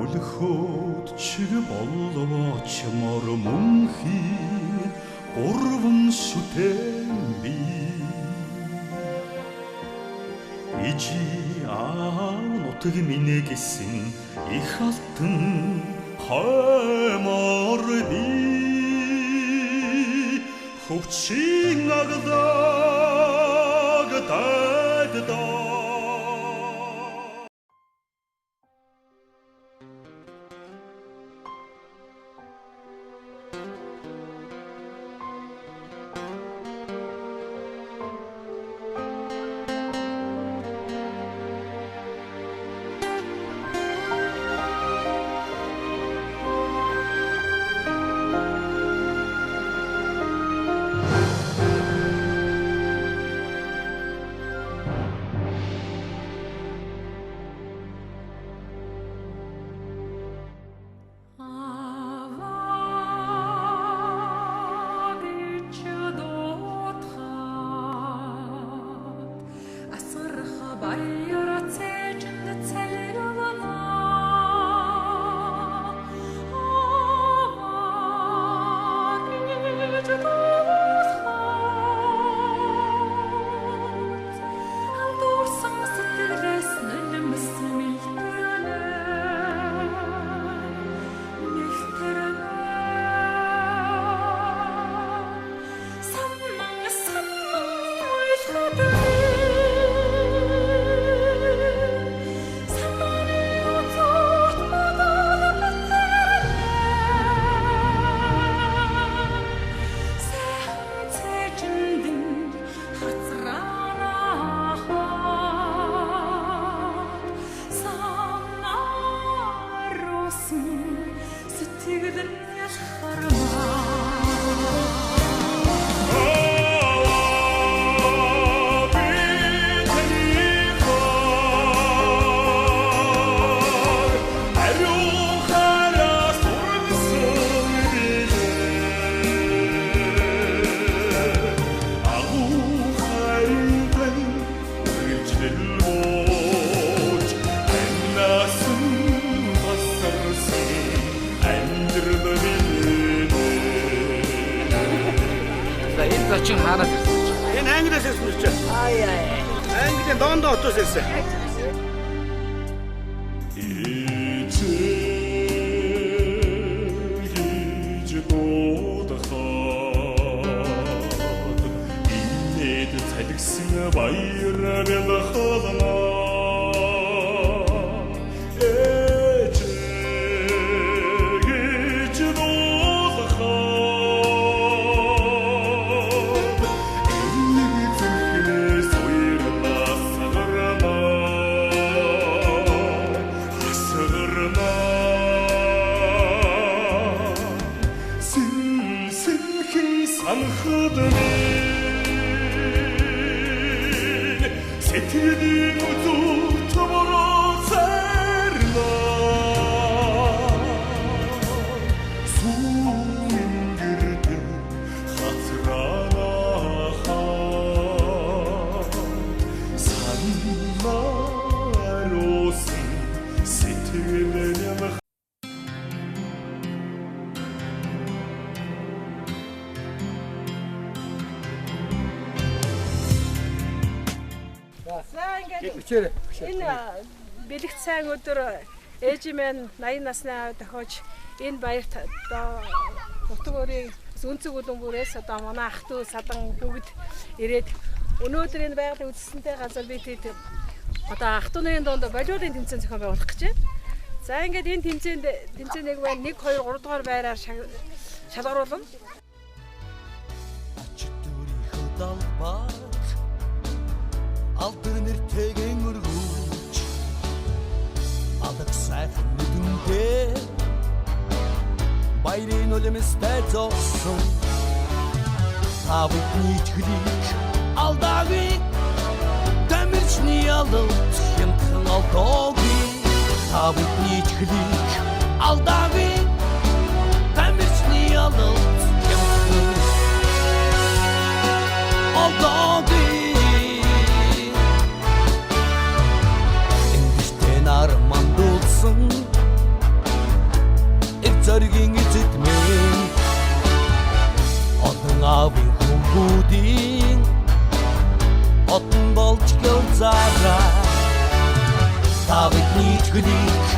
Өлөхөд чиг боловч мор мөнхийн гурван шүтэн би. Ижи аав нутаг минь гэсэн их алтан хоймор би. Хөвчин аглаг дайдаа. Зочин хаанаас ирсэн гэж? Энэ Англиас ирсэн гэж. Аа яа. Английн Лондон хотоос ирсэн. Ичээж дуудахад инээд цалгисан баяр бэлхэлнэ. Ичээж дуудахад элэг зүрхнээс уйрнаа сагарна, хасгарна. Сэнхэн санахад минь сэтгэлийн үзүүт бороо царна. Сүүн гэрдэн хацрана хат санаарусан сэтгэл. За, ингээд энэ бэлэгт сайн өдөр ээж маань 80 насны аав тохиож энэ баярт одоо нутаг өөрийн өнцөг үлэмбүрээс одоо манай ах дүү садан бүгд ирээд өнөөдөр энэ байгалийн үзэсгэлэнтэй газар би тэд одоо ах дүү нарын дунд волейболын тэмцээн зохион байгуулах гэж байна. За, ингээд энэ тэмцээнд тэмцээнийг маань 1 2 3 дугаар байраар шалгаруулна. Ач төрийнхөө далбар алдар нэртэйгэн өргөж алаг сайхан нүдэндээ баярын нулимстай зогсон. Та бүхний итгэлийг алдаагүй, тамирчны ялалт хямдхан олдоогүй. Та бүхний итгэлийг алдаагүй, тамирчны ялалт хямдхан олдоогүй. Ингэжтэй нар мандуулсан. Та бидний итгэлийг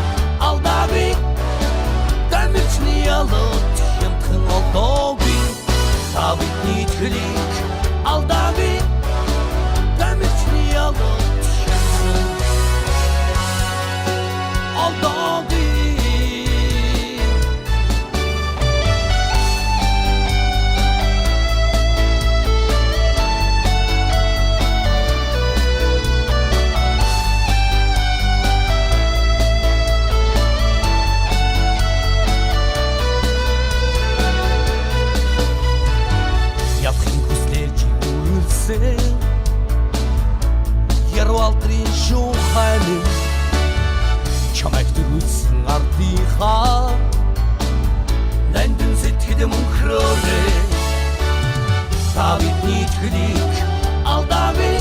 алдаагүй. Тамирчны ялалт хямдхан олдоогүй. Та бидний итгэлийг алдаагүй. Тамирчны ялалт хямдхан олдоогүй. Явахын хүслээр чи үргэлсэн. Ярвалдрын шуухайлын чамайг төрүүлсэн ардынхаа нандин сэтгэл мөнхрөөрэй. Та бидний итгэлийг алдаагүй.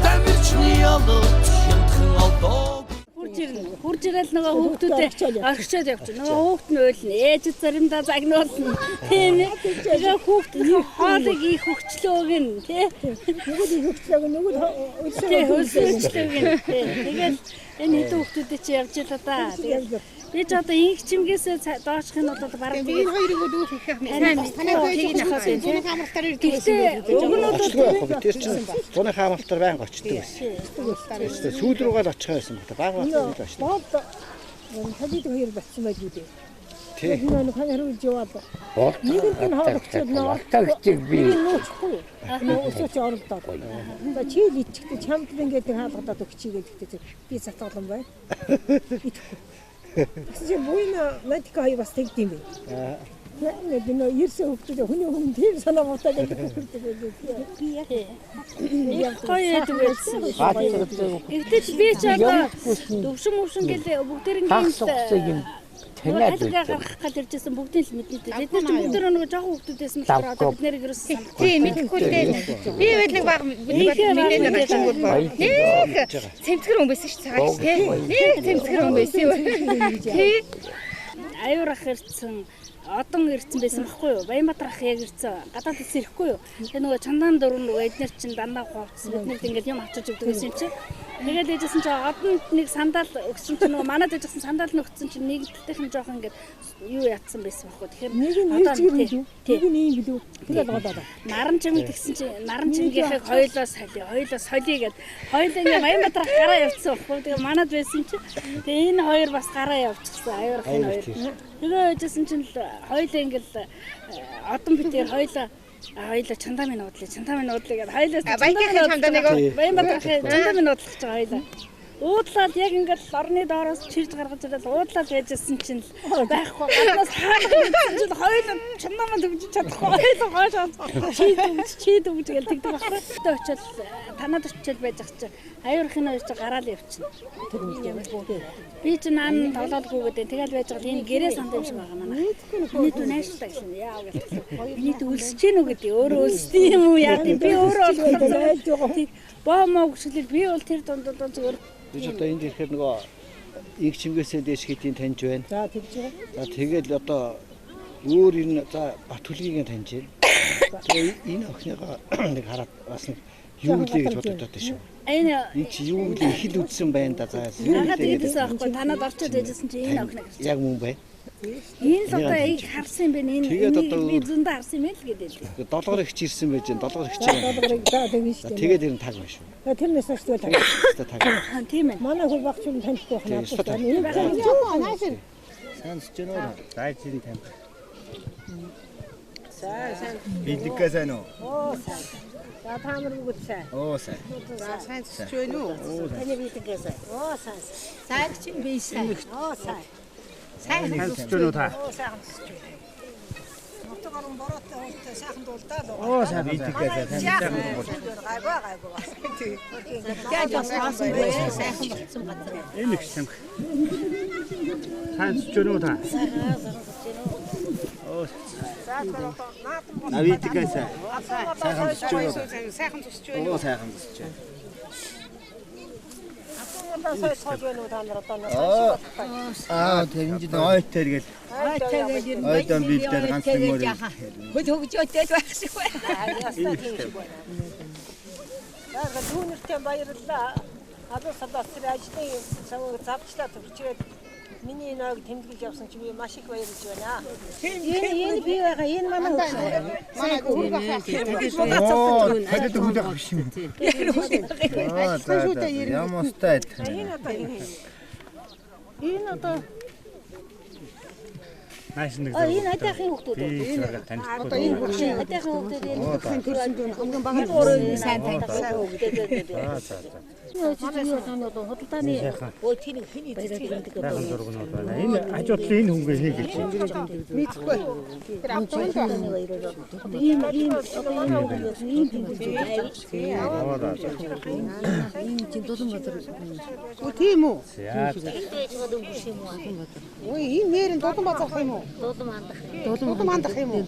Тамирчны ялалт хямдхан олдоогүй. Хурж ирнэ. Хурж ирэл нөгөө хүүхдүүдээ орхичоод явчих. Нөгөө хүүхд нь уйлна. Ээж заримдаа загнуулна. Тийм ээ. Тэгээ хүүхд нь хоолыг их өгчлөө гин тий. Нөгөө л хөгчлөөг нөгөө Тий, хөлсөчлөө гин. Тий. Тэгэл энэ хэдэн хүүхдүүдээ чи явж л да. Тэгэл би ч одоо инх чимгээсээ доошх нь бол бараг Би энэ хоёрыг бол их их сайн танай байж байгаа юм. Зуны хамралтаар ирдэг байсан Гэхдээ уг нь бол Очлоо яг би тэр чинь зуны хаамалтаар байнга очдөг байсан. Тэгээ сүүл рүүгээ л очих байсан баг. Баг баг л очдог. Бод халид хоёр батсан байдгүй дээ. Тий. Нэг хан хариулж яваад Болт. нэг нь хоологчод Болтогчийг би нуучихгүй. Өсөөч оролдоод. За чийл иччихтэй чамд л ингээд нэг хаалгадаад өгчий гэдэг би затгалан байна. Идэхгүй. Тэгсэн чинь буйна надика хоёр бас тэгдэм бэ. Тэгээд би нөө ерсэн хөвгүүд хүний өмнө тийм санаа муутай гэдэг хөвгүүд байлээ. би яг их гоё байдаг байсан. Тэгтээ би ч одоо төвшин мөвшин гэл бүгдээрнгийн хагас угсыг юм таниад Алгаа байдаг. гаргах гал иржсэн бүгдийн л мэднэ. Бид нар ч бүгдээр нөгөө жоохон хүүхдүүд байсан болохоор одоо бид нэр ерөөс санахгүй. Тийм мэдэхгүй дээ. Би байл нэг баг мэдээд байгаа чинь бол. Нэг цэмцгэр хүн байсан ш цагаач тий. Нэг цэмцгэр хүн байсан юм. Тий. Аюур ах ирсэн, одон ирсэн байсан байхгүй юу? Баянбатар ах яг ирсэн. Гадаад ис ирэхгүй юу? Тэгээ нөгөө чандаан дөрөв нөгөө эднэр чинь дандаа хувцсан. Бид нарт ингээд юм авчирч өгдөг байсан юм чи. Тэгээд ээжсэн чи одонд нэг сандал өгсөн чинь нөгөө манад ээжсэн сандал нь өгсөн чинь нэг талынх нь жоохон ингээд юу ятсан байсан байхгүй. Тэгэхээр Нэг нь одоо ирж гэр тий, билүү? тий. Нэг нь ийм билүү? Тэгээд голоод. Наран чимэг тэгсэн чинь наран чимгийнхээ хоёлоо соли, хоёлоо соли гэд хоёлоо ингээ Баянбатар ах гараа явцсан байхгүй. Тэгээ манад байсан чинь тэгээ энэ хоёр бас гараа явчихсан. Аюурах энэ хоёр. Тэгээ байжсэн чинь л хоёлоо ингээл одон битээр хоёлоо хоёлоо чандаа минь уудлаа, чандаа минь уудлаа гэд хоёлоо Баянхын чандаа нэг үү? Баянбатар ах чандаа минь уудлах гэж байгаа хоёлоо. Уудлаад яг ингээл орны доороос чирж гаргаж ирэл уудлаад байжсэн чинь л байхгүй. Гаднаас хаалга мэдсэн чинь хоёулаа чанаа мань төгжиж чадахгүй. Хоёулаа хойш чи дүгж чи дүгж гэл тэгдэг байхгүй. Тэ очил танад очил байж ах чинь аюурхын хоёр чи гараал явчихна. Би чи наан тоглоалгүй гэдэг. Тэгэл байж байгаа энэ гэрээ санд юм шиг байгаа манай. Миний дүү найшлаа гэсэн. Яа гэл. Миний дүү өлсөж гэнэ үү гэдэг. Өөрөө өлсдөг юм уу яа тийм. Би өөрөө болохоор боо моо гүшгэлээ би бол тэр дунд дунд зүгээр Би ч одоо энд ирэхээр нөгөө инх чимгээсээ дээш хэдийн таньж байна. За тэгж байгаа. За тэгэл одоо өөр энэ за Батүлгийг таньж байна. Тэгээ энэ охиныгоо нэг хараад бас нэг юу гэлээ гэж бодогдоод байна шүү. Энэ Энэ чи юу гэлээ их л үдсэн байна да за юу Хагаад гэлээ ийдсэн гэдэг. аахгүй танад орчод байжсэн чи энэ охин гэж. Яг мөн байна. Энэ л одоо их харсан юм байна. Энэ Тэгээд энийг одоо би зөндөө харсан юм л гэдэг. Долгоор их чирсэн байж байна. Долгоор их чирсэн. Долгорыг за тэгнэ шүү За дээ. тэгээд ер нь таг байна шүү. Тэрнээс хойш тэгэл таг. Өстой таг. Тийм ээ. Манай хүү багч юм танихгүй байх Тийм, надад. өстой таг. Энэ Сайн сонсож байна уу? Зайцын тамхи. Сайн сайн. Бэлэггээ сайн уу? Оо сайн. За та нар бүгд сайн. Оо сайн. Сайн сонсож байна уу? Таны биедгээ сайн. Оо сайн. Сайн чинь би сайн. Оо сайн. Сайн Сонсож байна уу та? Оо сайхан сонсож байна. Нутаг орон бороотой хууртай сайхан дулдаа л Оо сайн. Бэлэггээ сайн. Сайхан гайгүй гайгүй. сайхан болсон газар. Энэ их тамхи. Сайн сонсож байна уу та? Оо Навидгээ сайн. Сайхан сонсож байна уу? Сайхан сонсож байна Оо сайхан сонсож байна. Сая сууж байна уу та нар одоо нэг Аа тэр энэ жил ойт тэргээл ойдон биелдэл ганц нэг мөр. Хөл хөгжөөтэй байх шиг байна. ястаа тийм шиг байна. За дүүнертэй баярлалаа. Алуу салаас тэр ажлын савыг завчлаа төвчрээд миний энэ ойг тэмдэглэж явсан чи би маш их баярлж байна. Энэ би байгаа. Энэ манай хөгш. Манай хөрг ах. Талид хүлээх биш юм. Ажилласан шүү дээ. Ямар устай. Энэ одоо энэ одоо Нааш нэг А энэ адайхын хүүхдүүд үү? Энэ одоо энэ хөгшин адайхын хүүхдүүд энэ хөгшин төрсөн дүүн хамгийн бага нь сайн таньдаг сайн хүүхдүүд. За за за. Худалдааны өө тийм хэн эзэлдэг одоо зургнууд байна. Энэ хажуудлын энэ хүнгээ хий гэж. Мэдхгүй. Тэр автобус ийм ийм одоо энэ хүүхдүүд ийм тэмдэглэж байна. Ийм чинь дулан базар. Үгүй тийм үү? За. Үгүй энэ нэр нь дулан базар юм уу? Дулан хандах. Дулан хандах юм уу?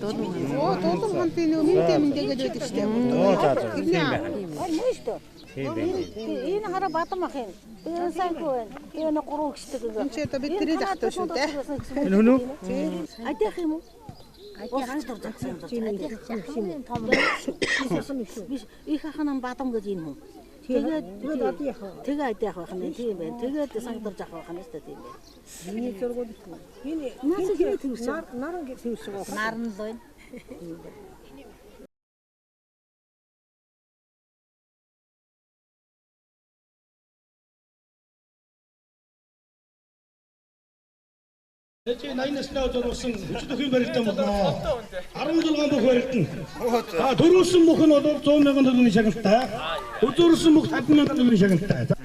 Оо дулан хандын нөгөө мэндэ мэндэ гэж байдаг шүү дээ. Оо за за. Тийм байна. Мөн шүү дээ. Тийм байна. Энэ хараа бадам ах юм. Энэ сайнгүй байна. Энэ гурван гişдэг ингээ. Энд чи одоо бид тэрийг ахтай шүү дээ. Энэ хүн үү? Адайх юм уу? Адайх дурж авсан юм. Адайх хамгийн том биш. Их ах нь бадам гэж энэ хүн. Тэгээд тэгээ адайх байх нь тийм байна. Тэгээд сангдарж авах байх нь шүү дээ тийм байна. Миний зургууд энэ наас хин төвсөн. Наран төвсөн. Наран л байна. Эжи 80 насны зурсан хүчдөхийн барилдаан болно. 16 бүх барилдан. За төрүүлсэн бүх нь бол 100 мянган төгрөгийн шагналтай. Үзүүрсэн бүх 50 мянган төгрөгийн шагналтай.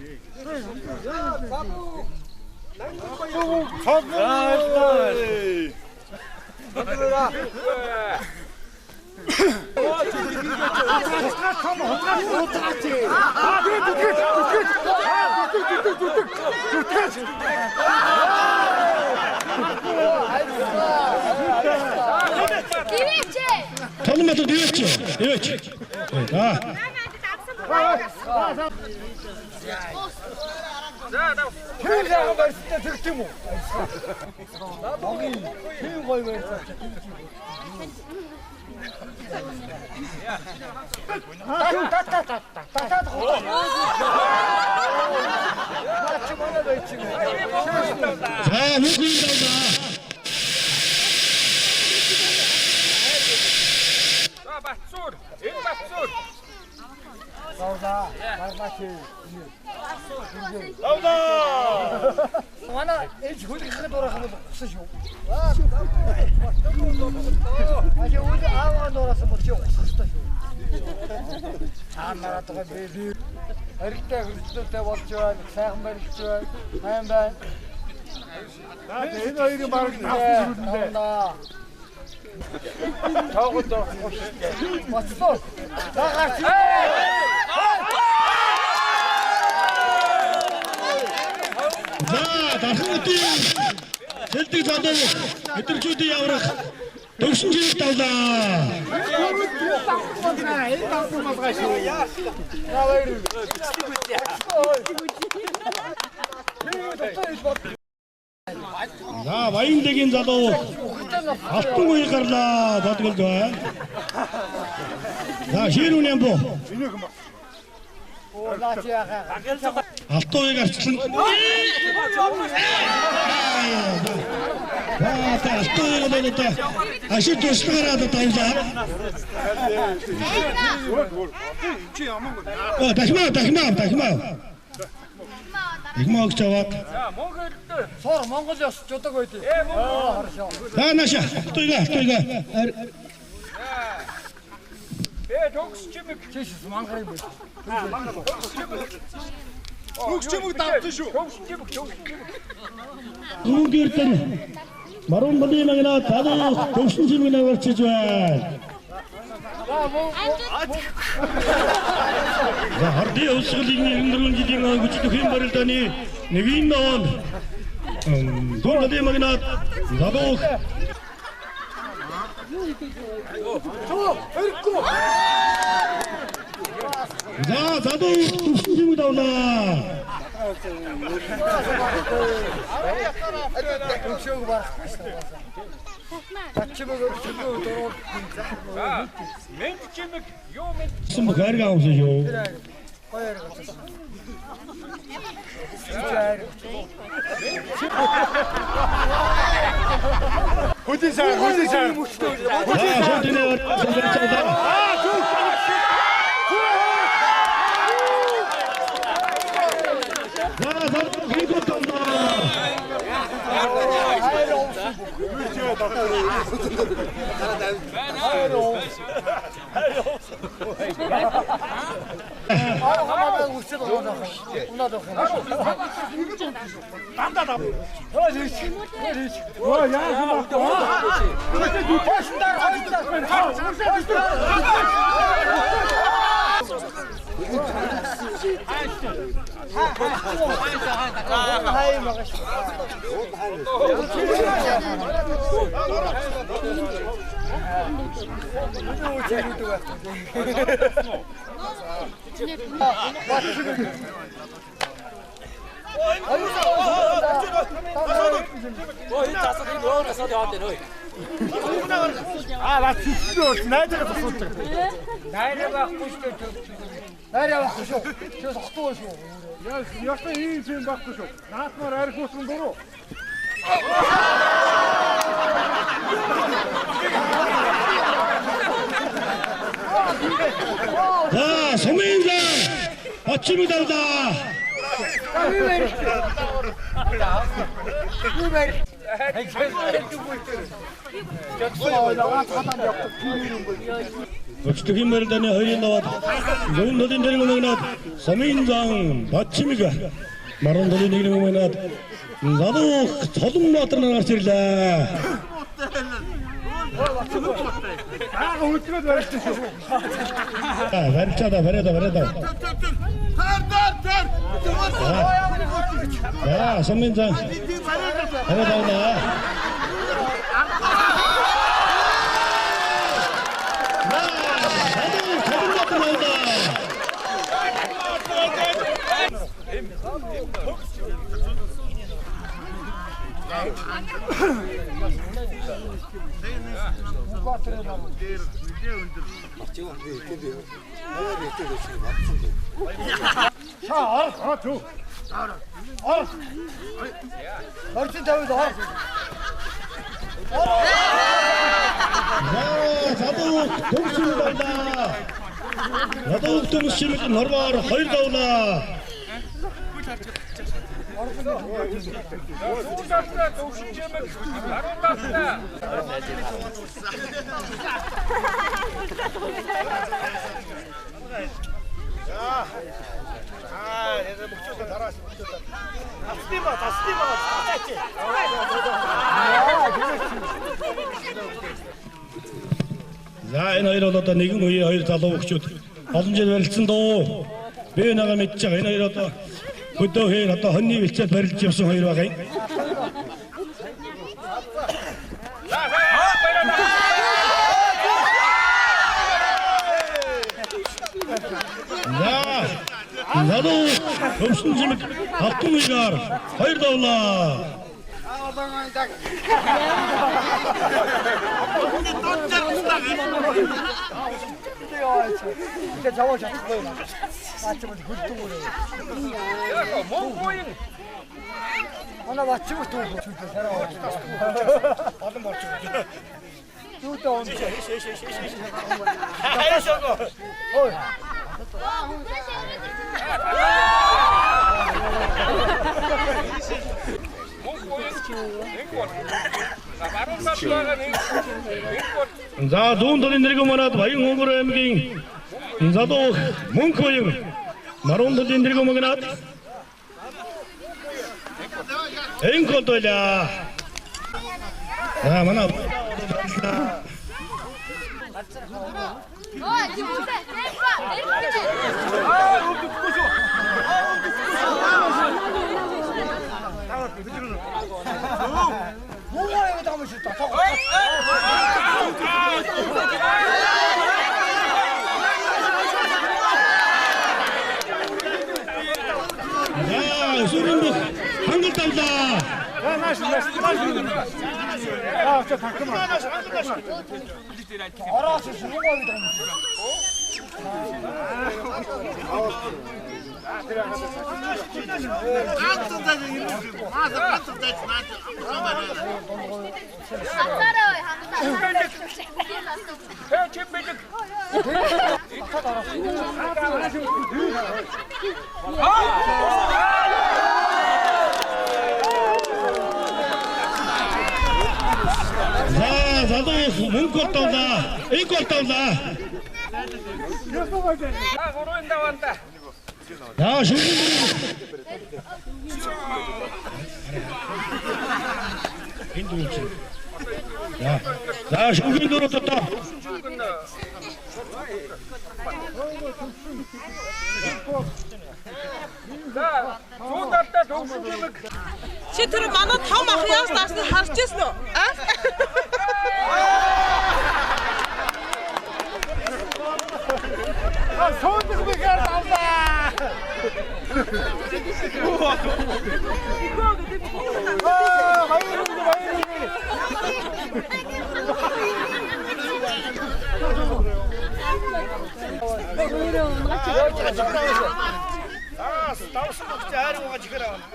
Толмото дивэч. Дивэч. За. Тэр сайхан барьстай тэгт юм уу? Могийн тийм гоё барьсан. Та та та та та та. За, хүүхэн давлаа. За, Батсуур. Энэ Батсуур. Давлаа. Баярлалаа чи. Давлаа. Манай ээж хөлгөхийн дуурайх нь бол усан шүү. Аа үл ааваа дуурайсан бол чи усах ёстой шүү. Цаана нараад байгаа би хэрэгтэй хөрөлдөлтэй болж байна. Сайхан барилж байна. Сайн байна. За энэ хоёрын баг давсан шүү дээ. Тоогод орохгүй шүү дээ. Боцлоо. За гарч. За дархан өдийн сэлдэг залуу өдрчүүдийн яврах төвшин чирэг давлаа. Энэ давсан болгоо шүү. За Баяндэгийн залуу алтан үе гарлаа бодголж байна. За ширүүн ямбу. Алтан үеийг арчлан. За алтан үеийг бол одоо ашиг туршлагаараа одоо давлаа. Оо дахимаа дахимаа дахимаа. Ихмаа өгч аваад. Сор Монгол ёс жудаг байдیں۔ За наша. Туйга туйга. Бэ төгс чимэг. Чиш мангар юм байна. Төгс чимэг. Төгс чимэг давсан шүү. Төгс чимэг төгс чимэг. Үүгэрдэн Марун малын магна залуу төвшин чимэг наварчиж байна. За хардын өвсгөлийн 94 жилийн хүчдэхийн барилдааны нэгэн ноон Дүн магнат залуу За залуу төвшин чимэг давлаа. Төгшөөг барахгүй шүү дээ. Чимэг чимэг дуруу. Мэд чимэг юу мэд Сум хайргаа авсан шүү. Гоё яригдсан. Хөдийн сайн, хөдийн сайн. 자, 송민상 아침이 달다. Өчтөгийн мөрдөний хоёрын даваад зүүн талын дэрэг өмнөд Соминзан Бачимиг баруун талын нэг өмнөд Залуух Цолонбаатар нар гарч ирлээ. Аа хөдөлгөөд барилсан шүү. Барилчаа да бариа да бариа да. За Соминзан бариа давна. Ядуух төмсчимэг нормоор хоёр давлаа. За энэ хоёр бол одоо нэгэн үеийн хоёр залуу хөгчүүд олон жил барилцсан дөө. Би нэгэ мэдж байгаа. Энэ хоёр одоо хөдөө хээр одоо хоньны бэлчээр барилж явсан хоёр байгаа юм. За залуу хөвсөн жимэг алтан уягаар хоёр давлаа. За зүүн талын нэрэг манад Баян Хонгор аймгийн залуу мөнх баян баруун талын нэрэг манад энкот байлаа. За манай За сүрэнбэх хангал давлаа. За залуу их мөнгө болтовлаа. Инг болтовлаа. За шүлгэн энд үү чи. За шүлгэн дөрөв одоо. За зүүн талдаа төгсөн чимэг. Чи тэр манай том ах яаж даасныг харж ирсэн үү? А суудаг бэхээр давлаа. Аа баяр баяр. Аа давсан өгч айр угаа чихэр авна.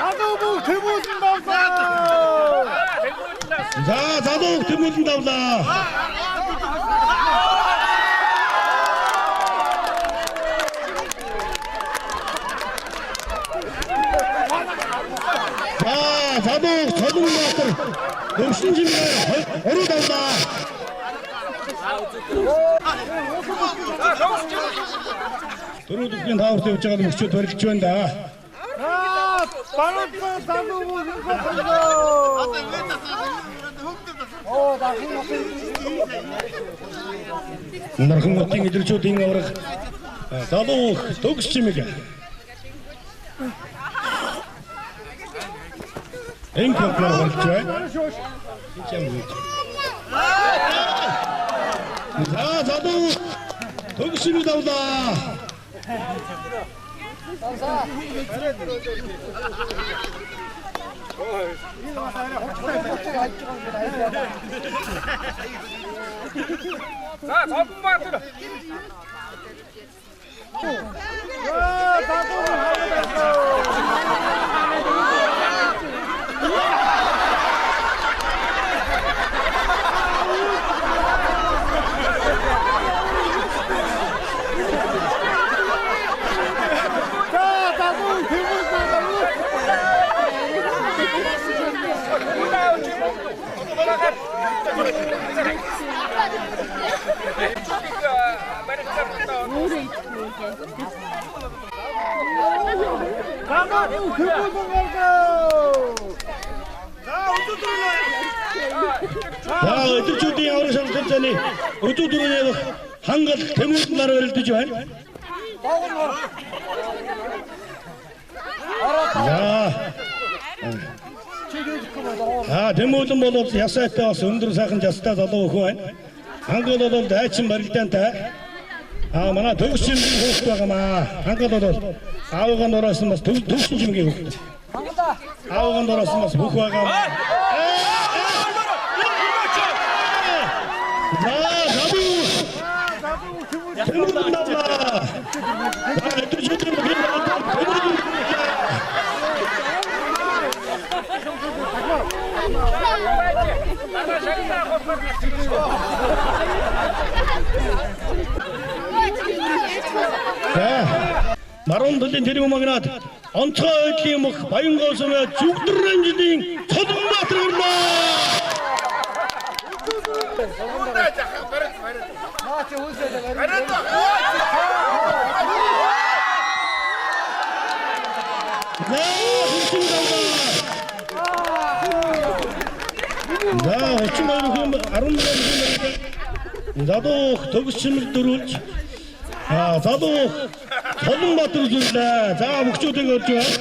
Залуу тэмүүлэн давлаа. За залуу тэмүүлэн давлаа. За залуу Цолонбаатар төвшин жимээр 3 давлаа. Дөрөв дөхний тааварт явж байгаа мөчүүд барилж байна да. Аа баруун залуу мөнгө. Оо дахин Нархан хотын эдэрчүүдийн аврах залуу төгс чимэг. Энэ контрол болж байна. Энд юм үү? За залуу төгс чимэг давлаа. За Цолонбаатар. Аа залуу За өдөрчүүдийн аврах шалгалт заны өдөө дөрөвний явах хангалт тэмүүлэн нар барилдаж байна. За тэмүүлэн бол ясайтай бас өндөр сайхан жастай залуу өхөн байна. Хангал бол дайчин барилдаантай. Аа манай төгс чимгийн хүүхэд байгаамаа. Хангал бол аавыгаа нураас нь бас төгс чимгийн хүүхэд. Аавыгаа нураас нь бас бүх байгаа. За залуу тэмүүлэн давлаа. За өдөрчүүдийн тэмүүлэн За Баруун талын тэрэг магнат онцгой байдлын мөх Баянгоосмой Зүгдэр рамжлын Цолонбаатар орлоо. За 32 бүхэн 16 бүхэн залуу төгс чимэг дөрүүлж залуу Солонбаатар үзүүллээ. За бөхчүүдийг өрж байна.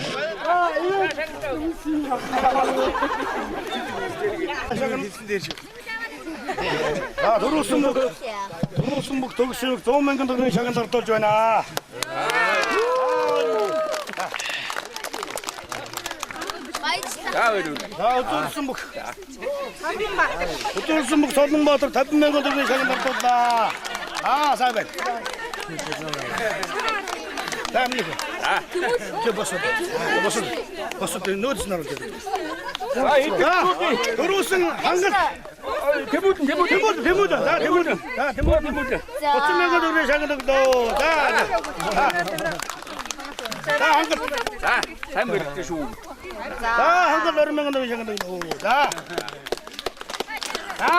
За төрүүлсэн бүх төгс чимэг 100 мянган төгрөгийн шагнал ардуулж байна. За үзүүлсэн бүх Солонбаатар 50 мянган төгрөгийн шагнал ардууллаа. Аа сайн байна. За миний. Чи босод. Босод. Босод нөөц нар үлдээ. За төрүүлсэн хангалт Тэмүүдэн. За тэмүүдэн. За тэмүүдэн. 30 мянган төгрөгийн шагнал өглөө. За. За хангалт. За сайн мөрөгтэй шүү. За хангалт 20 мянган төгрөгийн шагнал өглөө. За. За.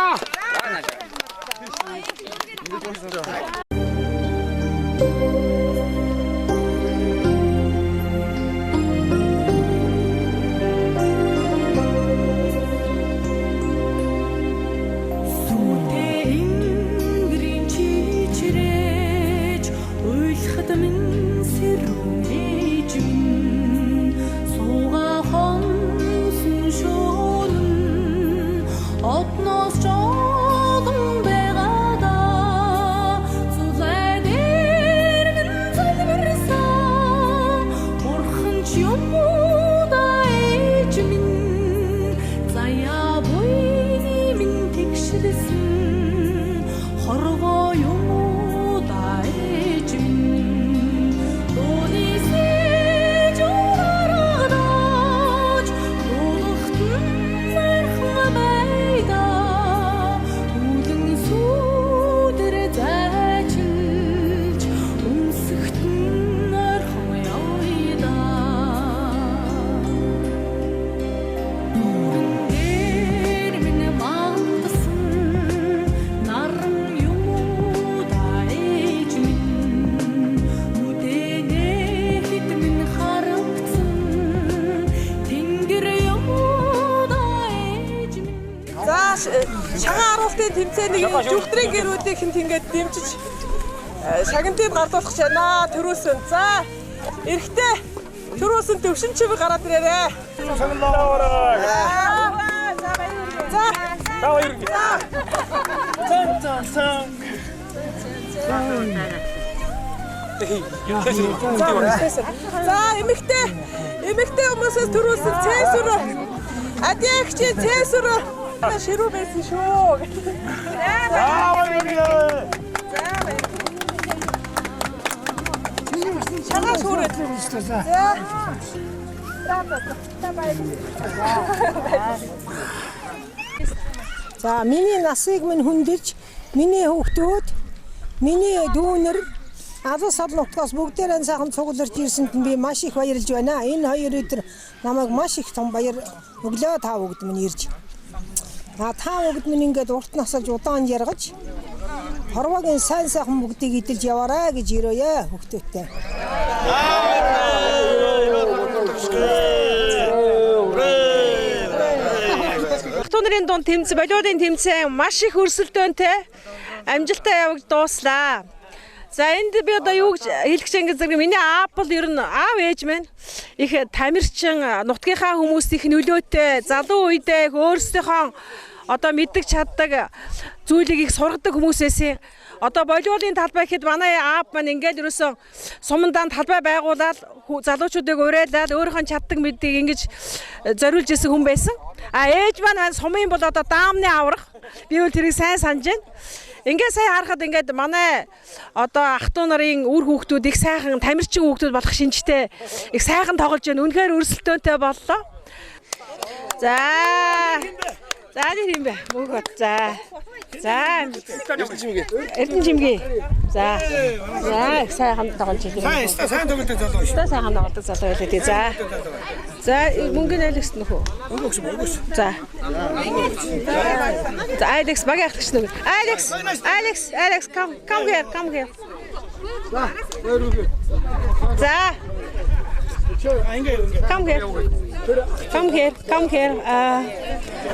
Тэмцээнийг жүгдрийн гэрүүдийнхэнд ингээд дэмжиж шагналтыг гардуулах жана төрүүлсэн. За эрэгтэй төрүүлсэн төвшин чивэг гараад ирээрээ. Шагналаарай. За за баяр. За за. За эмэгтэй хүмүүсээс төрүүлсэн цээсүр адиагчийн цээсүр ширүү байсан шүү. За баярлалаа. За баярлалаа. Шагаа шүүрээд. За. За баярлалаа. За миний насыг минь хүндэлж, миний хүүхдүүд, миний дүүнер алус олон нутгаас бүгдээрээ сайхан цугларч ирсэнд би маш их баярлж байна. Энэ хоёр өдөр намайг маш их том баяр өглөө та бүгд минь ирж. Та бүгд минь ингээд урт насалж удаан жаргаж хорвоогийн сайн сайхан бүгдийг эдэлж яваарай гэж ирөөе хүүхдүүдтэй. Ах トゥ нарын дунд тэмцээн болиудын тэмцээн маш их өрсөлдөөнтэй амжилттай явагд дууслаа. За энд би одоо юу гэж хэлэх гэж ингэ зэрэг миний Apple ер нь аав ээж маань их тамирчин нутгийнхаа хүмүүст их нөлөөтэй залуу үедээ их өөрсдийнхөө одоо мэддэг чаддаг зүйлийг их сургадаг хүмүүс байсан. Одоо болиулын талбай гэхэд манай аав маань ингээд ерөөсөн сумандаан талбай байгуулаад залуучуудыг уриалаад өөрийнхөө чаддаг мэддгийг ингэж зориулж исэн хүн байсан. А ээж маань сумын бол одоо даамны аврах. Би бол тэрийг сайн санаж байна. Ингээд сая харахад ингээд манай одоо ах トゥ нарын үр хүүхдүүд их сайхан тамирчин хүүхдүүд болох шинжтэй их сайхан тоглож байна. Үнэхээр өрсөлдөөнтэй боллоо. За. За нэр юм бэ? Мөнх бат. За. За. Эрдэнэ чимгээ. За. За их сайхан тоглож байна. Сайн, сайн тоглолттой залуу шүү. Сайхан тоглолттой залуу байлаа тий. За. За мөнгө нь Алекс нөхөө. Мөнгө өгсөн, мөнгө өгсөн. За. За Алекс багийн ахлагч нүг. Алекс, Алекс, Алекс come, come here, come here. За, баяр хүргэе. За. Ингээ ингээ. Come here. Come here, come here.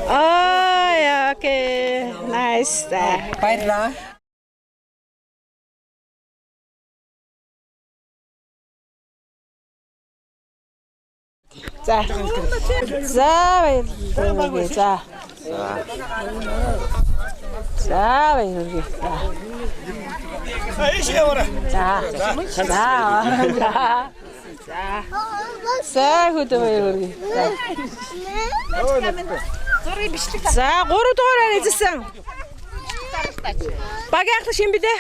Oh, yeah, okay. Nice. Баярлалаа. За. За баярлалаа. За. За баярлалаа. За ийш яваарай. За. За. За. За. За хөдөө баярлалаа. Зургийг бичлэг. За 3 дугаараар эзэлсэн. Багийн ахлах шин билээ.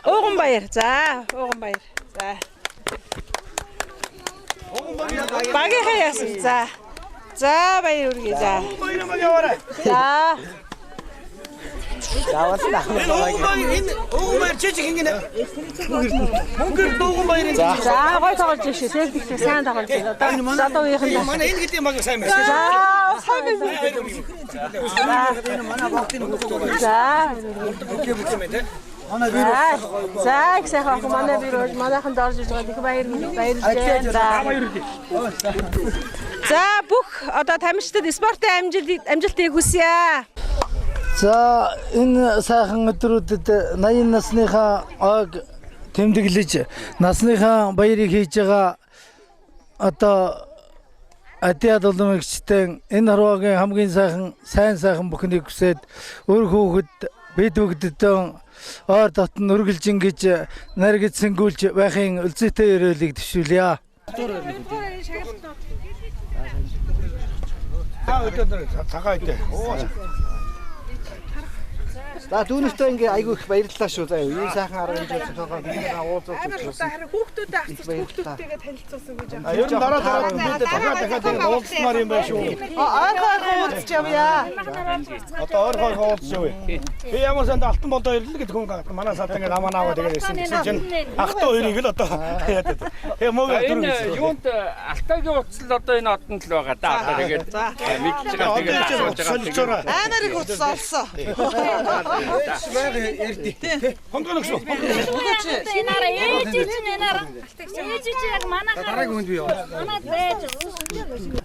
Ууган баяр. За, ууган баяр. За. Багийнхаа яасан. За. За баяр хүргэе. За. За. Яваалаа. Энэ ууган баяр энэ ууган баяр чи чи хин гинэ. Мөнгөр ууган баяр энэ. За гой тоглож шүү. Техник сайн тоглож байна. Одоо залуу үеийнхэн. Манай энэ гэдэг баг сайн байна. За сайн байна. Энэ манай багтын хөлтөө байна. За. Манай бэр. За их сайхан охин манай бэр манайхан дорж иж байгаа. Их баяр баярлж байна. За. За бүх одоо тамирчдад спортын амжилтыг хүсье. За энэ сайхан өдрүүдэд 80 насныхаа ойг тэмдэглэж насныхаа баярыг хийж байгаа одоо Адиад уламжтай энэ хорвоогийн хамгийн сайхан сайн сайхан бүхнийг хүсээд өр хүүхэд бид бүгддээ ойр дотн үргэлж ингэж наргид сэнгүүлж байхын өлзийтэй өрөөлийг дэвшүүлье. Та өдөр цагаан өдөр. За дүүнэртээ ингээ айгүй их баярлалаа шүү. За ийм сайхан арга хэмжээ зохиогоо бидний уулзуулж үзсэн. Харин хүүхдүүдэд авчирч хүүхдүүдтэйгээ танилцуулсан гэж байна. Ер нь дараа дараа бид дахиад ингэ уулзмаар юм байна шүү. Ойрхон уулзч явъя. Одоо ойрхон уулзч явъя. Би ямар санд алтан болдоо ирлээ гэдэг хүн манай сад ингэ намаа нааваа тэгээд ирсэн гэсэн чинь ах トゥ хоёрыг л одоо яадаг. Тэгээ мөг дөрөв Энэ юунд Алтайгийн утсал одоо энэ одонд л байгаа да. Одоо тэгээд мэдж байгаа тэгээд асууж байгаа. Амар их утас олсон. Хонгон өгсөн. Өгөөч. Энараа ээж чинь энараа. Ээж чинь яг манайхаар. Дараагийн хүнд би яваа. Манай байж.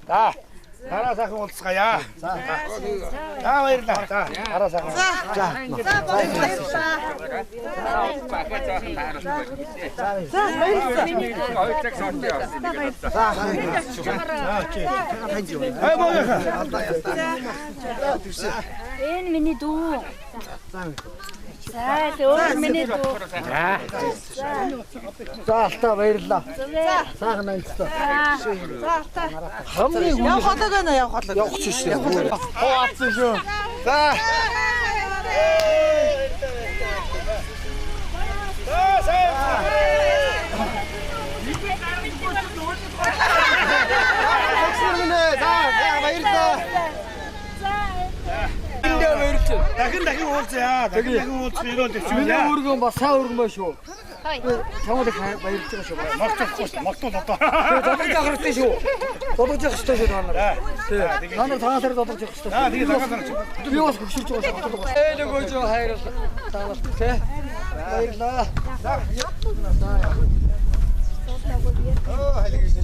За. Дараа сайхан уулзгаая. За. За баярлалаа. За дараа сайхан. За. За баярлалаа. За баярлалаа. Хоёр цаг сууж явсан. За. Ай маяха. Энэ миний дүү. За өөр миний дүү. За Алтаа баярлалаа. Сайхан ажиллаа. За Алтаа. Хамгийн Явах хоолой байна явах хоолой. Явах ч шүү. Хоо авсан шүү. За. За сайн. За баярлалаа. Дахин дахин уулзъя. Дахин дахин уулзах ерөөл дэвшүүлье. Миний өргөн бас сайн өргөн байна шүү. Чамд их баярлж байгаа шүү. Мартахгүй шүү. Мартуул одоо. Зодож явах хэрэгтэй шүү. Зодож явах хэрэгтэй шүү та нар. Тий. Та нар цагаан сар зодож явах хэрэгтэй. Аа тэгээ цагаан сар. Би бас хөшөрч байгаа шүү. Ээл өгөөж хайрлаа. Та нарт тий. Баярлалаа. Оо халиг гэж.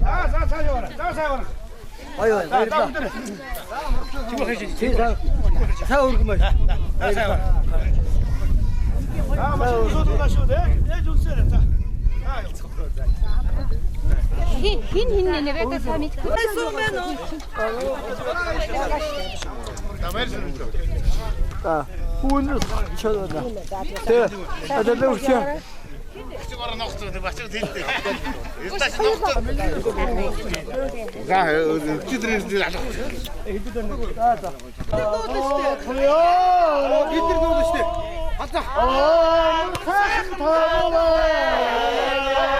За за цаа яваарай. За цаа яваарай. Ой ой баярлалаа. Тий сайн өргөн байна. За сайн яваарай. Аа маш их шүү дээ. Ээж үлсээрэй за. Аа ялцгаа. Хин хин хин нэ нэрээ та мэдгүй. Сум байна уу? За хүүнээс чөлөө. Тий. Одоо л өгч. За өчигдөр алах. Бид нар нуулна шүү дээ. Хазаа. Аа сайхан тоолоо. Сайхан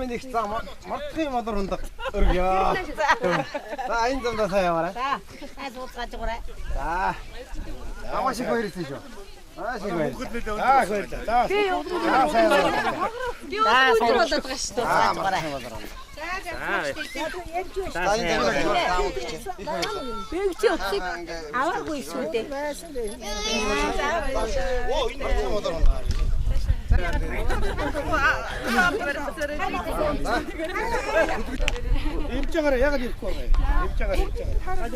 минь их за мордохын молор хундаг өргөё. За энэ замдаа сайн яваарай. За. Сайн сууцгааж байгаарай. За. Маш их баярлалаа шүү. Маш их баярлалаа. За баярлалаа. За. Би За сайн яваарай. Би өдөр болоод байгаа шүү дээ. За мордохын молор хундаг. За энэ замдаа Би чи утсыг аваагүй шүү дээ. Мордохын молор хундаг. Ирж байгаарай ягаад ирэхгүй байгаа юм? Ирж байгаарай ирж байгаарай.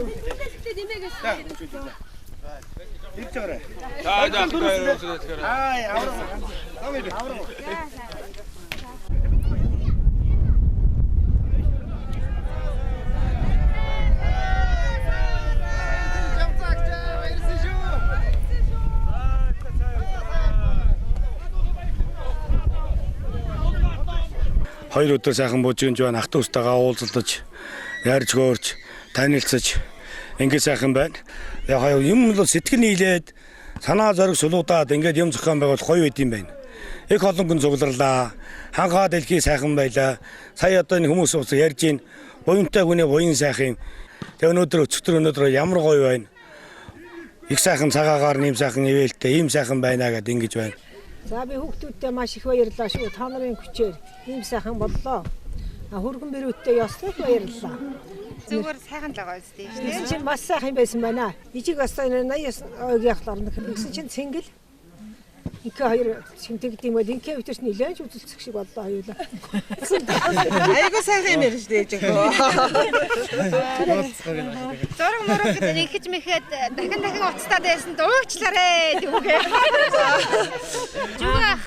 Ирж байгаарай. За за. Аа авраг. Авраг. Хоёр өдөр сайхан бужигнж байна. Ах дүүстэйгээ уулзалдаж, ярьж хөөрч, танилцаж ингээд сайхан байна. Яг хоёр юм л сэтгэл нийлээд санаа зориг сулуудаад ингээд юм зохион байгуул гоё байд юм байна. Их олон хүн цугларлаа. Ханхаа дэлхий сайхан байлаа. Сая одоо энэ хүмүүс ууц ярьж гин буянтай хүний буян сайхан юм. Тэгээ өнөөдөр өчигдөр өнөөдөр ямар гоё байна. Их сайхан цагаагаар нэм сайхан ивэлтэй ийм сайхан байна гэд ингэж байна. За би хүүхдүүдтэй маш их баярлалаа шүү. Та нарын хүчээр ийм сайхан боллоо. А хөргөн бэрүүттэй ёстой их баярлалаа. Зүгээр сайхан л байгаа үстэй шүү Тэгсэн дээ. чинь маш сайхан байсан байна. Ижиг ёстой 89 ойгийнх л орно. Тэгсэн чинь цэнгэл Инке хоёр шимтэгд юм бол инке өтөрч нилээн ч үзэлцэх шиг боллоо хоёулаа. Айгуу сайхан юм ярьж дээ ээжэхөө. Зураг мураг ингэж мэхэд дахин дахин уцтаад байсан дуучлаарэ түүгээ. Зүгөх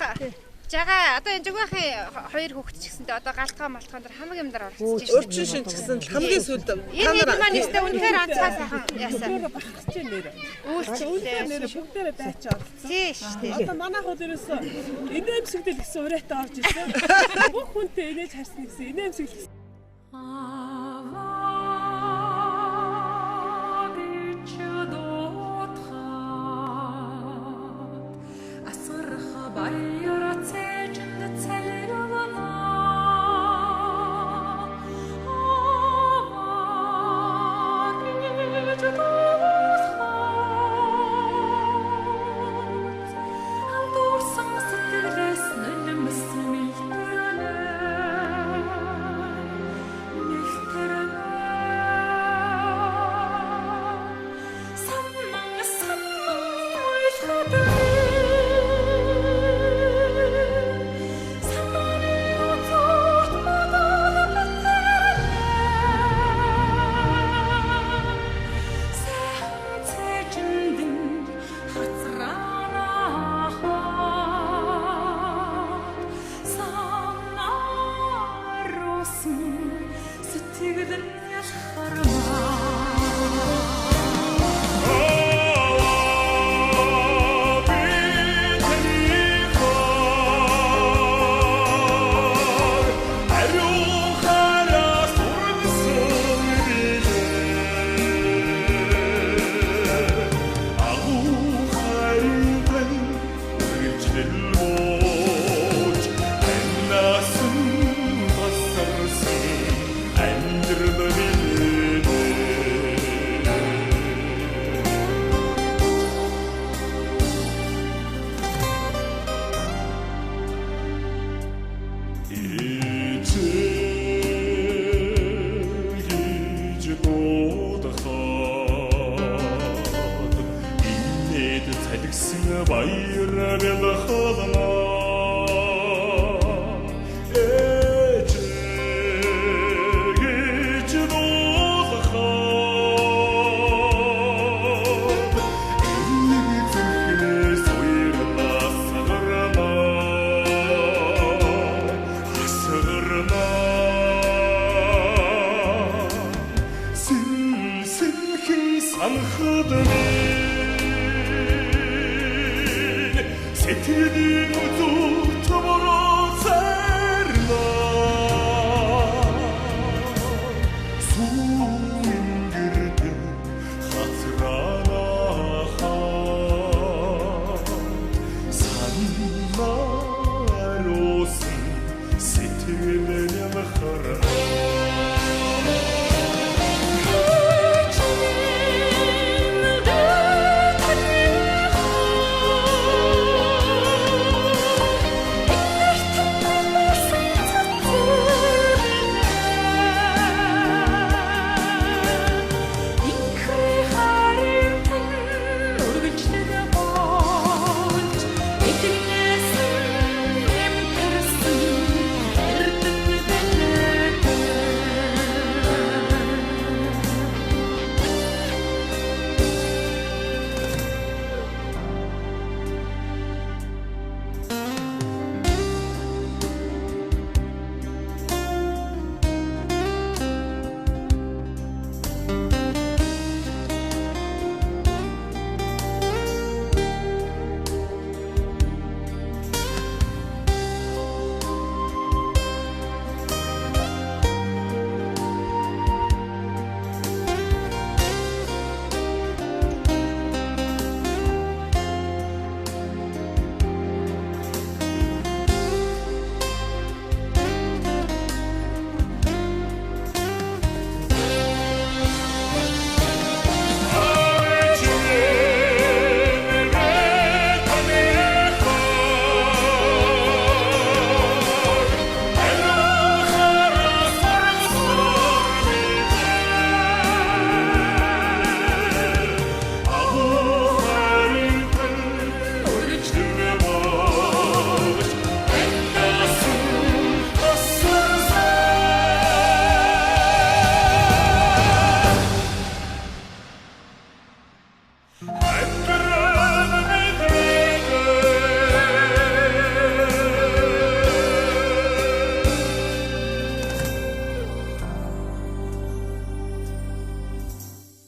Жага одоо энэ зүгөхийн хоёр хүүхэд ч гэсэнтэй одоо галтгаа малтгаан дээр хамаг юм дээр оролцож байна. Өрчин шин ч гэсэн л хамгийн сүүлд Энэ хэд маань өстэй үнэхээр онцгой сайхан яасан. Бахарч нэр. Үйлчлээ. Нэр бүгдээрээ дайч оролцсон. Тий шүү дээ. Одоо манайх бол ерөөсөө инээмсэглэл гэсэн урайтай орж ирсэн. Бүх хүнтэй инээж харсан гэсэн инээмсэглэл. Сэтгэлийн үзүүр